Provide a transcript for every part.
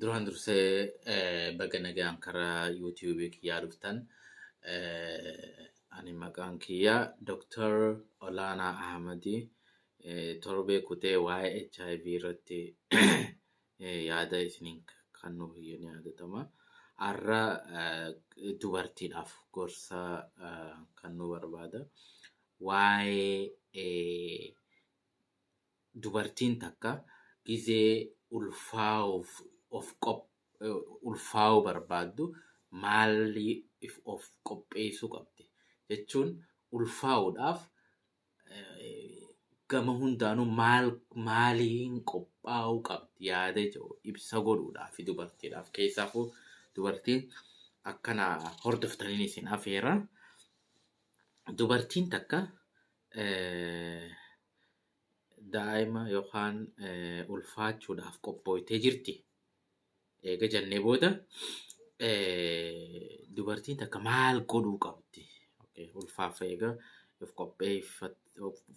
Duraan dursee baga nagaan karaa yuutiyuubii kiyyaa dhuftan. Ani maqaan kiyya Dr. Olaanaa Ahmadii torbee kutee waa'ee HIV irratti yaada isiniin kennuuf ni yaadatama. Har'a dubartiidhaaf gorsa kennuu barbaada. Waa'ee dubartiin takka gizee ulfaa'uuf of ulfaa'uu barbaaddu maaliif of qopheessuu qabdi jechuun ulfaa'uudhaaf gama hundaanuu maal maaliin qophaa'uu qabdi yaada jedhu ibsa godhuudhaaf dubartiidhaaf keessaafuu dubartiin akkana hordoftaniin isin afeera. Dubartiin takka daa'ima yookaan ulfaachuudhaaf qophooytee jirti. Eega jennee booda dubartiin takka maal godhuu qabdi? Ulfaaf eega of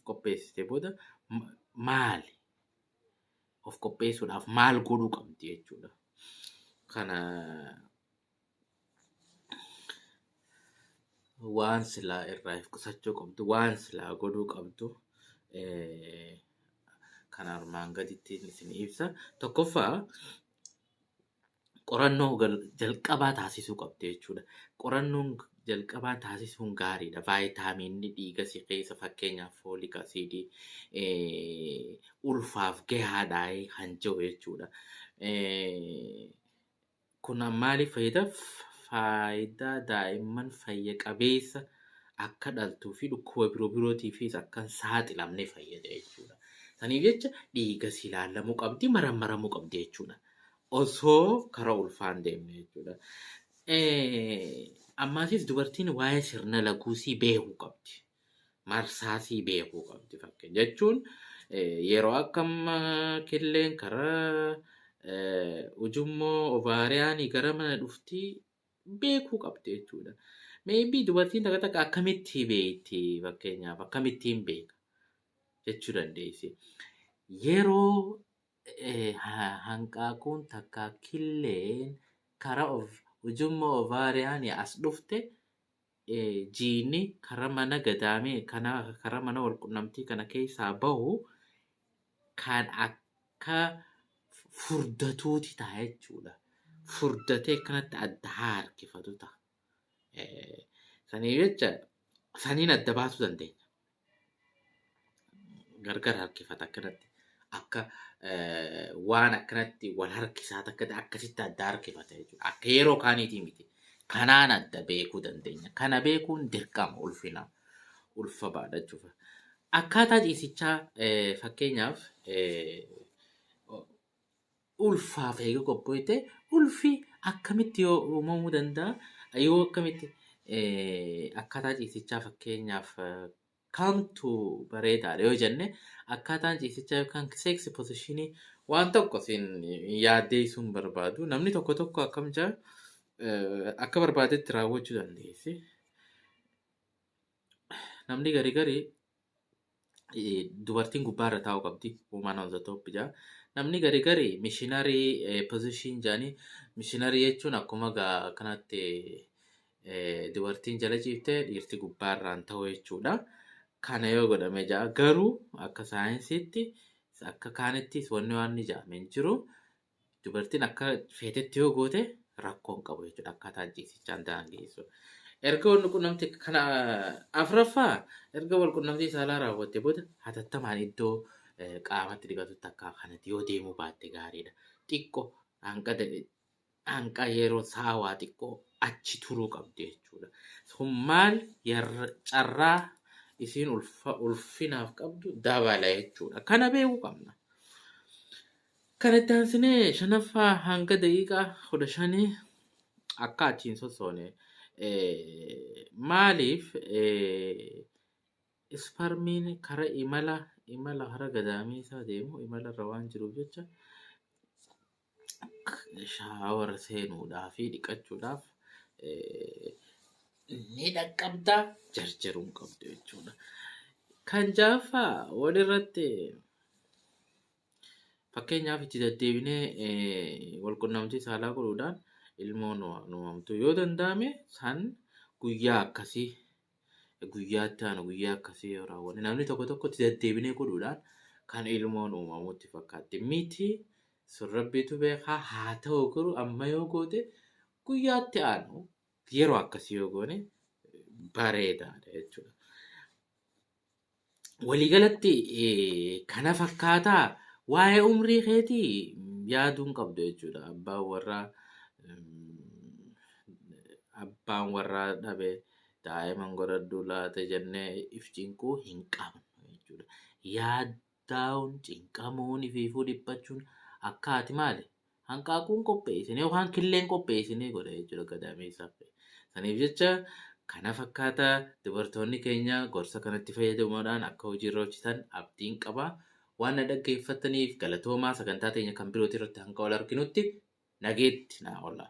qopheessitee booda maali? Of qopheessuudhaaf maal godhuu qabdi jechuudha. Kana waan silaa irraa of qusachuu qabdu, waan silaa godhuu qabdu kan armaan gaditti isin ibsa. Tokkoffaa qorannoo jalqabaa taasisuu qabdi jechuudha. Qorannoon jalqabaa taasisuun gaariidha. Vaayitaamiinni dhiiga si keessa fakkeenyaaf foolik asiidii ulfaaf gahaadha kan jiru jechuudha. Kun maaliif fayyada? Faayidaa daa'imman fayya qabeessa akka dhaltuu fi dhukkuba biroo birootiifis akka hin saaxilamne fayyada jechuudha. Saniif jecha dhiiga si ilaalamuu qabdi, marammaramuu qabdi jechuudha. Osoo karaa ulfaan deemne jechuudha. Ammaasis dubartiin waa'ee sirna laguusii beekuu qabdi. Marsaasii beekuu qabdi fakkeenya jechuun yeroo akkam killeen karaa ujummoo ovaariyaanii gara mana dhufti beekuu qabdi jechuudha. Maybe dubartiin takka takka akkamitti beekti fakkeenyaaf akkamittiin beeka jechuu dandeessi. Yeroo hanqaaquun takka killeen karaa ujummoo ovaariyaanii as dhufte jiinni karaa mana gadaamee karaa mana walqunnamtii kana keessaa bahu kan akka furdatuuti ta'a jechuudha. Furdatee akkanatti adda harkifatu ta'a. Saniif jecha saniin adda baasuu dandeenya. Gargar harkifata akkanatti akka waan akkanatti wal harkisaa takka akkasitti adda harkifata jechuudha. Akka yeroo kaaniitii miti. Kanaan adda beekuu dandeenya. Kana beekuun dirqama ulfina ulfa baadhachuuf. Akkaataa ciisichaa fakkeenyaaf ulfaaf eega qophooyte ulfi akkamitti yoo uumamuu danda'a? Yoo akkamitti akkaataa ciisichaa fakkeenyaaf kamtu bareedaadha yoo jenne akkaataan ciisichaa yookaan sex positionii waan tokko isin yaaddeessuu hin barbaadu. Namni tokko tokko akkam jaa akka barbaadetti raawwachuu dandeessi. Namni gari gari dubartiin gubbaarra taa'uu qabdi. Woman on the top jaa. Namni gari gari missionary position jaanii missionary jechuun akkuma kanatti dubartiin jala ciiftee dhiirti gubbaarraan ta'u jechuudha. Kana yoo godhame jaa garuu akka saayinsiitti akka kaanittis wanni waan ni jedhame hin jiru. Dubartiin akka feetetti yoo goote rakkoo hin qabu jechuudha akkaataa ciisichaan daangeessu. Erga wal qunnamtii kana afuraffaa erga wal qunnamtii saalaa raawwatte booda hatattamaan iddoo qaamatti dhiqatutti akka kanatti yoo deemuu baatte gaariidha. Xiqqoo hanqa yeroo saawaa xiqqoo achi turuu qabdi jechuudha. Kun maal carraa isiin ulfinaaf qabdu dabala jechuudha. Kana beekuu qabna. Kan itti aansinee shanaffaa hanga daqiiqaa 15 akka achiin sossoone maaliif isparmiin kara imala imala kara gadameessaa deemu imala irra waan jiruuf jecha shaawara seenuudhaa fi dhiqachuudhaaf ni dhaqqabda jarjaruu hin qabdu jechuudha. Kan ja'affaa walirratti Fakkeenyaaf itti deddeebinee walqunnamtii saalaa godhuudhaan ilmoon uumamtu yoo danda'ame san guyyaa akkasii guyyaa itti aanu guyyaa akkasii yoo raawwanne namni tokko tokko itti deddeebinee godhuudhaan kan ilmoon uumamutti fakkaatti. Miti sun rabbiitu beekaa haa ta'u garuu amma yoo goote guyyaa itti aanu yeroo akkasii yoo goone bareedaadha jechuudha. Waliigalatti kana fakkaataa waa'ee umrii keetii yaaduu hin qabdu jechuudha. Abbaan warraa dhabe daa'ima hin godhadhu laata jennee if cinquu hin qabnu jechuudha. Yaaddaa'uun, cinqamuun, ifiifuu dhiphachuun akka ati maali? Hanqaaquun qopheessinee yookaan killeen qopheessinee godha jechuudha gadameessaaf. Saniif jecha kana fakkaata dubartoonni keenya gorsa kanatti fayyadamuudhaan akka hojiirra hojjetan abdiin qaba. Waan na dhaggeeffataniif galatoomaa sagantaa teenya kan birootii irratti hanga wal arginutti nageetti naa oola.